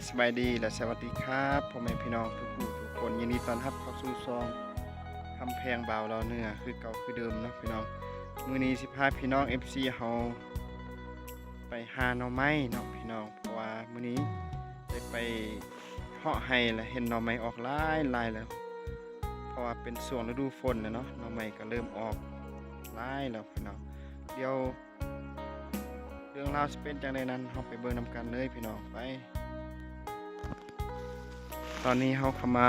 ສະບາຍດີ ແລະ ສະຫວັດດີຄັບ ພໍ່ແມ່ພີ່ນ້ອງທຸກຜູ້ທຸກຄົນ. ຍິນດີຕ້ອນຮັບເຂົ້າສູ່ຊ່ອງຄຳແພງບ່າວລາວເໜືອ ຄືເກົ່າຄືເດີມເນາະພີ່ນ້ອງ. ມື້ນີ້ຊິພາພີ່ນ້ອງເອັຟຊີເຮົາໄປຫາໜໍ່ໄມ້ເນາະພີ່ນ້ອງ, ເພາະວ່າມື້ນີ້ໄດ້ໄປເຫາະໄຮ່ ແລະ ເຫັນໜໍ່ໄມ້ອອກຫຼາຍໆແລ້ວ, ເພາະວ່າເປັນຊ່ວງລະດູຝົນແລ້ວເນາະ, ໜໍ່ໄມ້ກໍເລີ່ມອອກຫຼາຍແລ້ວພີ່ນ້ອງ. ດຽວ ເລື່ອງລາວຊິເປັນຈັ່ງໃດນັ້ນ ເຮົາໄປເບິ່ງນຳກັນເລີຍພີ່ນ້ອງ. ໄປ ຕອນນີ້ເຮົາກໍມາ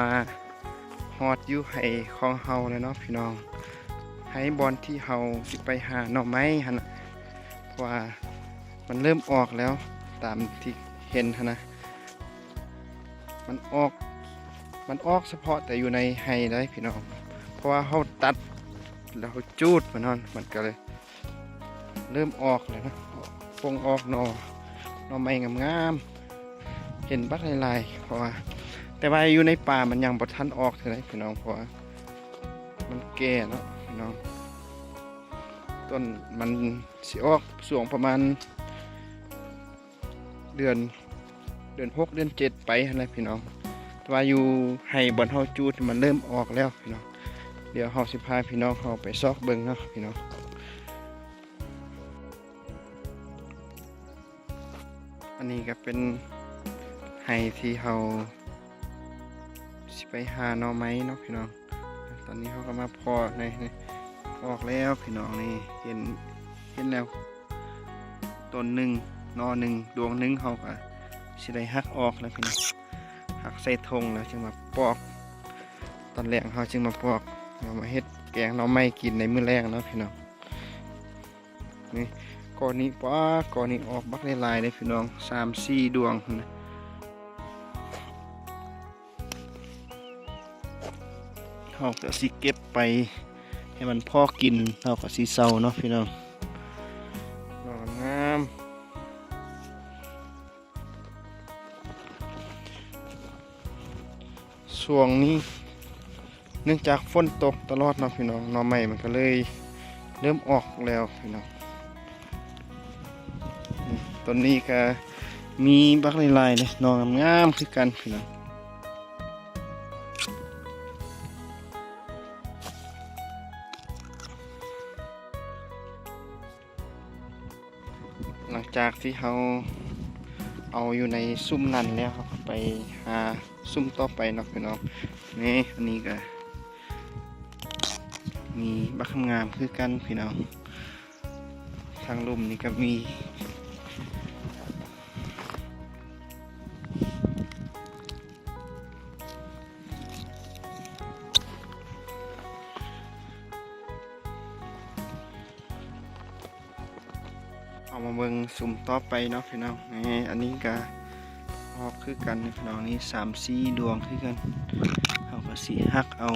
ຮອດຢູ່ໄຮ່ຂອງເຮົາແລ້ວເນາະພີ່ນ້ອງ, ໄຮ່ບ່ອນທີ່ເຮົາຊິໄປຫາໜໍ່ໄມ້ຫັ້ນນະ, ເພາະວ່າມັນເລີ່ມອອກແລ້ວ ຕາມທີ່ເຫັນຫັ້ນນະ. ມັນອອກ ມັນອອກສະເພາະແຕ່ຢູ່ໃນໄຮ່ເດ້ພີ່ນ້ອງ, ເພາະວ່າເຮົາຕັດແລ້ວເຮົາຈູດມັນນັ້ນ ມັນກໍເລີຍ ເລີ່ມອອກແລ້ວນະ, ປົ່ງອອກໜໍ່ ໜໍ່ໄມ້ງາມໆ ເຫັນບັກຫຼາຍໆ. ເພາະວ່າ ແຕ່ວ່າຢູ່ໃນປ່າມັນຍັງບໍ່ທັນອອກເທື່ອໃດພີ່ນ້ອງ, ເພາະວ່າມັນແກ່ເນາະພີ່ນ້ອງ. ຕົ້ນມັນຊິອອກຊ່ວງປະມານເດືອນ ເດືອນຫົກ ເດືອນເຈັດໄປຫັ້ນແຫຼະພີ່ນ້ອງ, ແຕ່ວ່າຢູ່ໄຮ່ບ່ອນເຮົາຈູດມັນເລີ່ມອອກແລ້ວພີ່ນ້ອງ. ດຽວເຮົາຊິພາພີ່ນ້ອງເຮົາໄປຊອກເບິ່ງເນາະພີ່ນ້ອງ. ອັນນີ້ກໍເປັນໄຮ່ທີ່ເຮົາຊິໄປຫາໜໍ່ໄມ້ເນາະພີ່ນ້ອງ. ຕອນນີ້ເຮົາກໍມາພໍ້ໃນ ນີ້ ອອກແລ້ວພີ່ນ້ອງ, ນີ້ ເຫັນ ເຫັນແລ້ວ ຕົ້ນໜຶ່ງ ໜໍ່ໜຶ່ງ ດວງໜຶ່ງ ເຮົາກໍຊິໄດ້ຫັກອອກແລ້ວພີ່ນ້ອງ, ຫັກໃສ່ຖົງແລ້ວຈຶ່ງມາປອກ, ຕອນແລງເຮົາຈຶ່ງມາປອກ ເອົາມາເຮັດແກງໜໍ່ໄມ້ກິນໃນມື້ແລງເນາະພີ່ນ້ອງ. ນີ້ ກໍນີ້ ປາ ກໍນີ້ອອກບັກຫຼາຍໆເດ້ພີ່ນ້ອງ, ສາມສີ່ດວງພຸ້ນນະ. ເຮົາກໍຊິເກັບໄປໃຫ້ມັນພໍກິນ ເຮົາກໍຊິເຊົາເນາະພີ່ນ້ອງ. ດອກງາມ. ຊ່ວງນີ້ເນື່ອງຈາກຝົນຕົກຕະຫຼອດເນາະພີ່ນ້ອງ, ໜໍ່ໄມ້ມັນກໍເລີຍເລີ່ມອອກແລ້ວພີ່ນ້ອງ. ອືມ ຕົ້ນນີ້ກໍມີບັກຫຼາຍໆເດ້, ໜໍ່ງາມໆຄືກັນພີ່ນ້ອງ. ຫຼັງຈາກທີ່ເຮົາເອົາຢູ່ໃນຊຸ້ມນັ້ນແລ້ວ ເຮົາກໍໄປຫາຊຸ້ມຕໍ່ໄປເນາະພີ່ນ້ອງ. ນີ້ ອັນນີ້ກໍມີບັກງາມໆຄືກັນພີ່ນ້ອງ, ທາງລຸ່ມນີ້ກໍມີ. ເອົາມາເບິ່ງຊຸ້ມຕໍ່ໄປເນາະພີ່ນ້ອງ. ນີ້ ອັນນີ້ກະອອກຄືກັນພີ່ນ້ອງ, ນີ້ສາມສີ່ດວງຄືກັນ. ເຮົາກະຊິຫັກເອົາ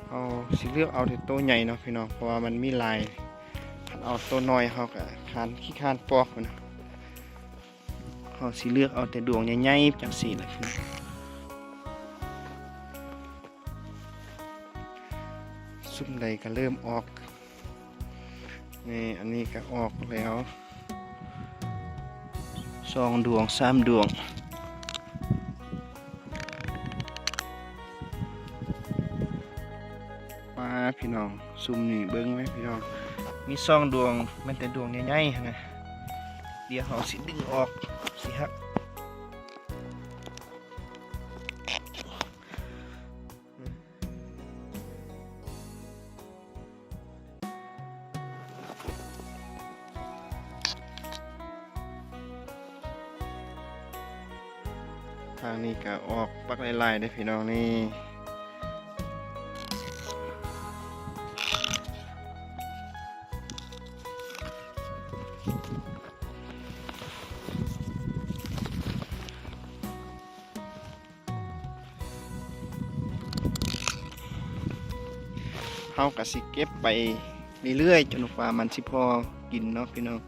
ເຮົາຊິເລືອກເອົາແຕ່ໂຕໃຫຍ່ເນາະພີ່ນ້ອງ, ເພາະວ່າມັນມີຫຼາຍ. ຄັນເອົາໂຕນ້ອຍ ເຮົາກະຄ້ານ ຂີ້ຄ້ານປອກພຸ້ນນະ. ເຮົາຊິເລືອກເອົາແຕ່ດວງໃຫຍ່ໆ ຈັ່ງຊີ້ແຫຼະ. ຊຸ້ມໃດກະເລີ່ມອອກ. ນີ້ ອັນນີ້ກະອອກແລ້ວ ສອງດວງ ສາມດວງ. ມາພີ່ນ້ອງ, ຊຸ້ມນີ້ເບິ່ງແມະພີ່ນ້ອງ, ມີສອງດວງ ແມ່ນແຕ່ດວງໃຫຍ່ໆຫັ້ນນະ. ດຽວເຮົາຊິດຶງອອກ ຊິຫັກ. ທາງນີ້ກະອອກບັກຫຼາຍໆເດ້ພີ່ນ້ອງນີ້. ເຮົາກະຊິເກັບໄປເລື້ອຍໆ ຈົນກວ່າມັນຊິພໍກິນເນາະພີ່ນ້ອງ.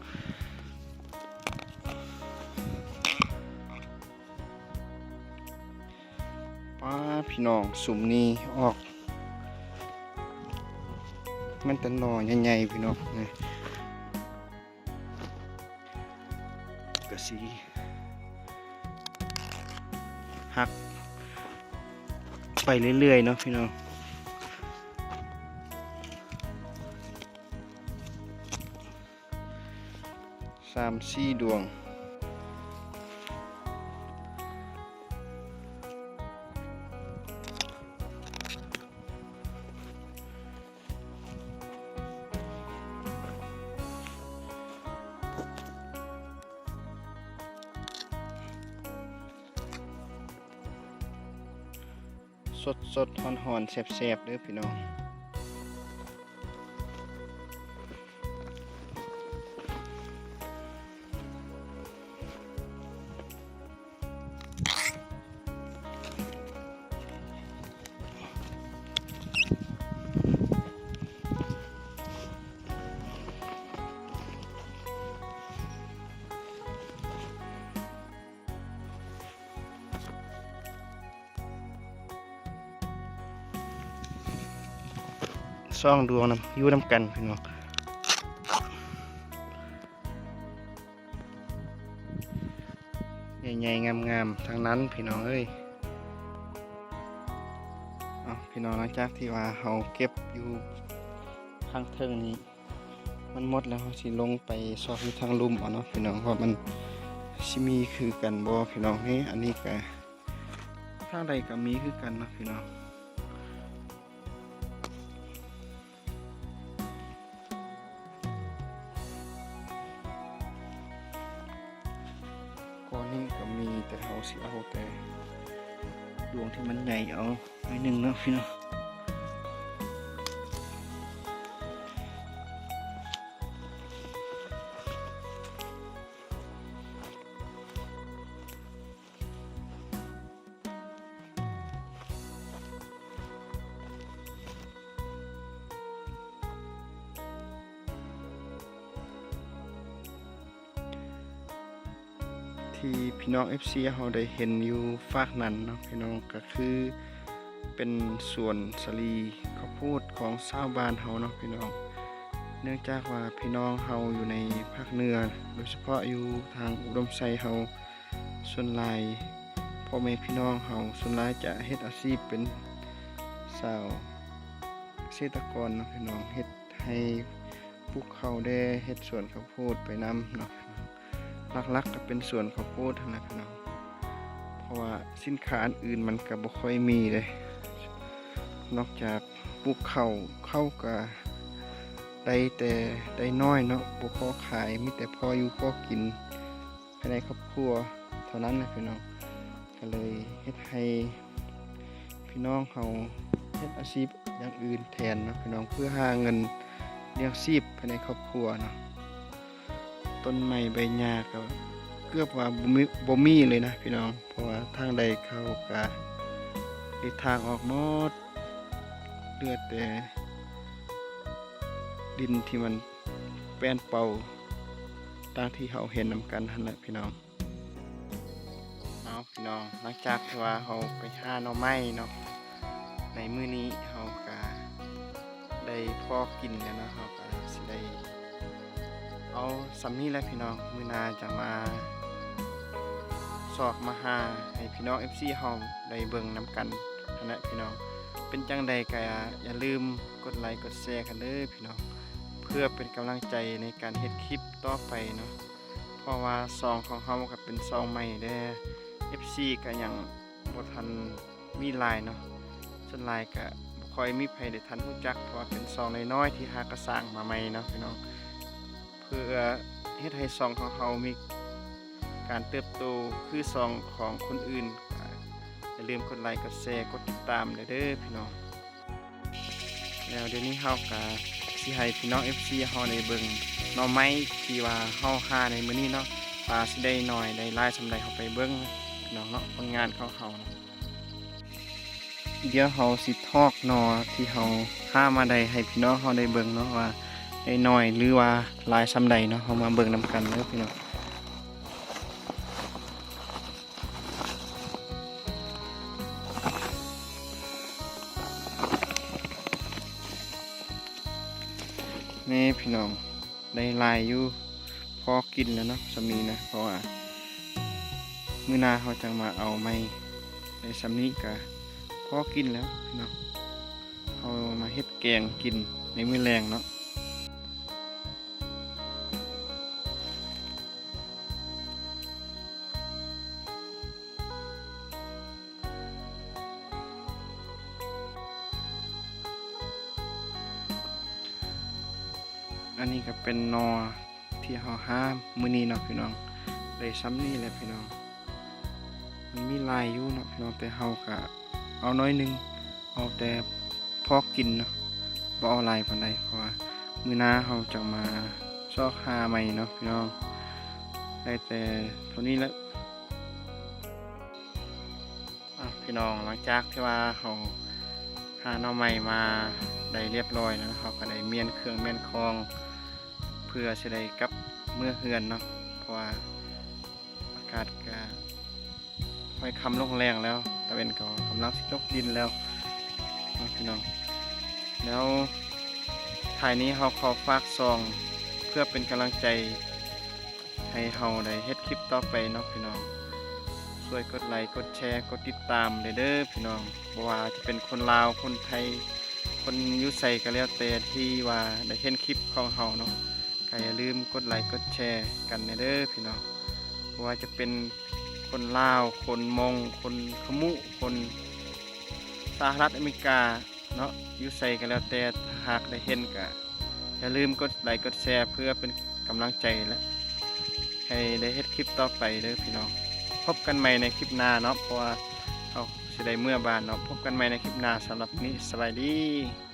ປ້າ ພີ່ນ້ອງ, ຊຸມນີ້ອອກ ມັນແຕ່ໜໍ່ໃຫຍ່ໆ ພີ່ນ້ອງ ນີ້ ກະຊິຫັກໄປເລື້ອຍໆ ເນາະ ພີ່ນ້ອງ. ສາມສີ່ດວງ. ສົດໆ ຮ້ອນໆ ແຊບໆ ເດີພີ່ນ້ອງ. ສອງດວງນຳ ຢູ່ນຳກັນພີ່ນ້ອງ ໃຫຍ່ໆ ງາມໆ ທັງນັ້ນພີ່ນ້ອງເອີຍ. ເອົາ ພີ່ນ້ອງ ຫຼັງຈາກທີ່ວ່າເຮົາເກັບຢູ່ທາງເທິງນີ້ ມັນໝົດແລ້ວ ເຮົາຊິລົງໄປຊອກຢູ່ທາງລຸ່ມເອົາເນາະພີ່ນ້ອງ ວ່າມັນຊິມີຄືກັນບໍ່ພີ່ນ້ອງ. ນີ້ ອັນນີ້ກະທາງໃດກະມີຄືກັນເນາະພີ່ນ້ອງ. ກ້ອນນີ້ກະມີ ແຕ່ເຮົາຊິເອົາແຕ່ດວງທີ່ມັນໃຫຍ່ເອົາ ໜ້ອຍໜຶ່ງເນາະພີ່ນ້ອງ. ທີ່ພີ່ນ້ອງເອັຟຊີເຮົາໄດ້ເຫັນຢູ່ຟາກນັ້ນເນາະພີ່ນ້ອງ ກະຄືເປັນສວນສາລີເຂົ້າໂພດຂອງຊາວບ້ານເຮົາເນາະພີ່ນ້ອງ. ເນື່ອງຈາກວ່າພີ່ນ້ອງເຮົາຢູ່ໃນພາກເໜືອ ໂດຍສະເພາະຢູ່ທາງອຸດົມໄຊເຮົາ ສ່ວນຫຼາຍພໍ່ແມ່ພີ່ນ້ອງເຮົາສ່ວນຫຼາຍຈະເຮັດອາຊີບເປັນຊາວກະເສດຕະກອນເນາະພີ່ນ້ອງ ເຮັດໄຮ່ ປູກເຂົ້າແດ່ ເຮັດສວນເຂົ້າໂພດໄປນຳເນາະ. ຫຼັກໆກະເປັນສວນເຂົ້າໂພດຫັ້ນແຫຼະພີ່ນ້ອງ ເພາະວ່າສິນຄ້າອັນອື່ນມັນກະບໍ່ຄ່ອຍມີເດ້ ນອກຈາກປູກເຂົ້າ ເຂົ້າກະໄດ້ແຕ່ ໄດ້ໜ້ອຍເນາະ ບໍ່ພໍຂາຍ ມີແຕ່ພໍຢູ່ພໍກິນ ພາຍໃນຄອບຄົວເທົ່ານັ້ນນະພີ່ນ້ອງ. ກະເລີຍເຮັດໃຫ້ພີ່ນ້ອງເຮົາເຮັດອາຊີບຢ່າງອື່ນແທນເນາະພີ່ນ້ອງ ເພື່ອຫາເງິນລ້ຽງຊີບພາຍໃນຄອບຄົວເນາະ. ຕົ້ນໄມ້ໃບຫຍ້າກະເກືອບວ່າບໍ່ມີ ບໍ່ມີເລີຍນະພີ່ນ້ອງ ເພາະວ່າທາງໃດເຂົາກະເຮັດທາງອອກໝົດ ເຫຼືອແຕ່ດິນທີ່ມັນ ແປ້ນເປົ່າ ດັ່ງທີ່ເຮົາເຫັນນຳກັນຫັ້ນແຫຼະພີ່ນ້ອງ. ເອົາ ພີ່ນ້ອງ ຫຼັງຈາກທີ່ວ່າເຮົາໄປຫາໜໍ່ໄມ້ເນາະ ໃນມື້ນີ້ເຮົາກະໄດ້ພໍກິນແລ້ວເນາະ ເຮົາກະຊິໄດ້ເອົາສ່ຳນີ້ແຫຼະພີ່ນ້ອງ ມື້ໜ້າຈະມາຊອກມາຫາໃຫ້ພີ່ນ້ອງເອັຟຊີເຮົາໄດ້ເບິ່ງນຳກັນຫັ້ນແຫຼະພີ່ນ້ອງ. ເປັນຈັ່ງໃດກະຢ່າລືມກົດໄລກົດແຊກັນເດີພີ່ນ້ອງ ເພື່ອເປັນກຳລັງໃຈໃນການເຮັດຄລິບຕໍ່ໄປເນາະ ເພາະວ່າຊ່ອງຂອງເຮົາກະເປັນຊ່ອງໃໝ່ແດ່ ເອັຟຊີກະຍັງບໍ່ທັນມີຫຼາຍເນາະ ສ່ວນຫຼາຍກະບໍ່ຄ່ອຍມີໃຜໄດ້ທັນຮູ້ຈັກ ເພາະວ່າເປັນຊ່ອງນ້ອຍໆທີ່ຫາກະສ້າງມາໃໝ່ເນາະພີ່ນ້ອງ. ເພື່ອເຮັດໃຫ້ຊ່ອງຂອງເຮົາມີການເຕີບໂຕຄືຊ່ອງຂອງຄົນອື່ນ ກະຢ່າລືມກົດໄລ ກົດແຊ ກົດຕິດຕາມແດ່ເດີພີ່ນ້ອງ. ແລ້ວດຽວນີ້ເຮົາກະຊິໃຫ້ພີ່ນ້ອງເອັຟຊີເຮົາໄດ້ເບິ່ງໜໍ່ໄມ້ທີ່ວ່າເຮົາຫາໃນມື້ນີ້ເນາະ ວ່າຊິໄດ້ໜ້ອຍໄດ້ຫຼາຍສ່ຳໃດ ເຮົາໄປເບິ່ງພີ່ນ້ອງເນາະ ຜົນງານຂອງເຮົາເນາະ. ດຽວເຮົາຊິຖອກໜໍ່ທີ່ເຮົາຫາມາໄດ້ໃຫ້ພີ່ນ້ອງເຮົາໄດ້ເບິ່ງເນາະ ວ່າໄດ້ໜ້ອຍ ຫຼືວ່າຫຼາຍສ່ຳໃດເນາະ ເຮົາມາເບິ່ງນຳກັນເດີພີ່ນ້ອງ. ເ ນີ້ພີ່ນ້ອງ ໄດ້ຫຼາຍຢູ່ ພໍກິນແລ້ວເນາະ ສ່ຳນີ້ນະ ເພາະວ່າມື້ໜ້າເຮົາຈັ່ງມາເອົາໃໝ່. ໄດ້ສ່ຳນີ້ກະພໍກິນແລ້ວພີ່ນ້ອງ ເຮົາມາເຮັດແກງກິນໃນມື້ແລງເນາະ. ອັນນີ້ກະເປັນໜໍ່ທີ່ເຮົາຫາມື້ນີ້ເນາະພີ່ນ້ອງ ໄດ້ສ່ຳນີ້ແຫຼະພີ່ນ້ອງ. ມັນມີຫຼາຍຢູ່ເນາະພີ່ນ້ອງ ແຕ່ເຮົາກະເອົາໜ້ອຍໜຶ່ງ ເອົາແຕ່ພໍກິນເນາະ ບໍ່ເອົາຫຼາຍປານໃດ ເພາະວ່າມື້ໜ້າເຮົາຈະມາຊອກຫາໃໝ່ເນາະພີ່ນ້ອງ. ໄດ້ແຕ່ເທົ່ານີ້ແຫຼະ. ອ່ະ ພີ່ນ້ອງ ຫຼັງຈາກທີ່ວ່າເຮົາຫາໜໍ່ໄມ້ມາໄດ້ລຽບລ້ອຍແລ້ວ ເຮົາກະໄດ້ມ້ຽນເຄື່ອງມ້ຽນຂອງ ເພື່ອຊິໄດ້ກັບເມືອເຮືອນເນາະ ເພາະວ່າອາກາດກະຄ່ອຍຄ່ຳລົງແລງແລ້ວ ຕາເວັນກໍກຳລັງຊິຕົກດິນແລ້ວເນາະພີ່ນ້ອງ. ແລ້ວທ້າຍນີ້ເຮົາຂໍຝາກຊ່ອງ ເພື່ອເປັນກຳລັງໃຈ ໃຫ້ເຮົາໄດ້ເຮັດຄລິບຕໍ່ໄປເນາະພີ່ນ້ອງ. ຊ່ວຍກົດໄລ ກົດແຊ ກົດຕິດຕາມແດ່ເດີພີ່ນ້ອງ. ບໍ່ວ່າຈະເປັນຄົນລາວ ຄົນໄທ ຄົນຢູ່ໃສກໍແລ້ວແຕ່ ທີ່ວ່າໄດ້ເຫັນຄລິບຂອງເຮົາເນາະ ກໍຢ່າລືມກົດໄລ ກົດແຊກັນແດ່ເດີພີ່ນ້ອງ. ບໍ່ວ່າຈະເປັນຄົນລາວ ຄົນມົ້ງ ຄົນຂະມຸ ຄົນສະຫະລັດອາເມລິກາ ເນາະ ຢູ່ໃສກໍແລ້ວແຕ່ ຖ້າຫາກໄດ້ເຫັນກໍຢ່າລືມກົດໄລກົດແຊ ເພື່ອເປັນກຳລັງໃຈ ແລະ ໃຫ້ໄດ້ເຮັດຄລິບຕໍ່ໄປເດີພີ່ນ້ອງ. ພົບກັນໃໝ່ໃນຄລິບໜ້າເນາະ ເພາະວ່າເຮົາຊິໄດ້ເມືອບ້ານເນາະ. ພົບກັນໃໝ່ໃນຄລິບໜ້າ. ສຳລັບມື້ນີ້ ສະບາຍດີ.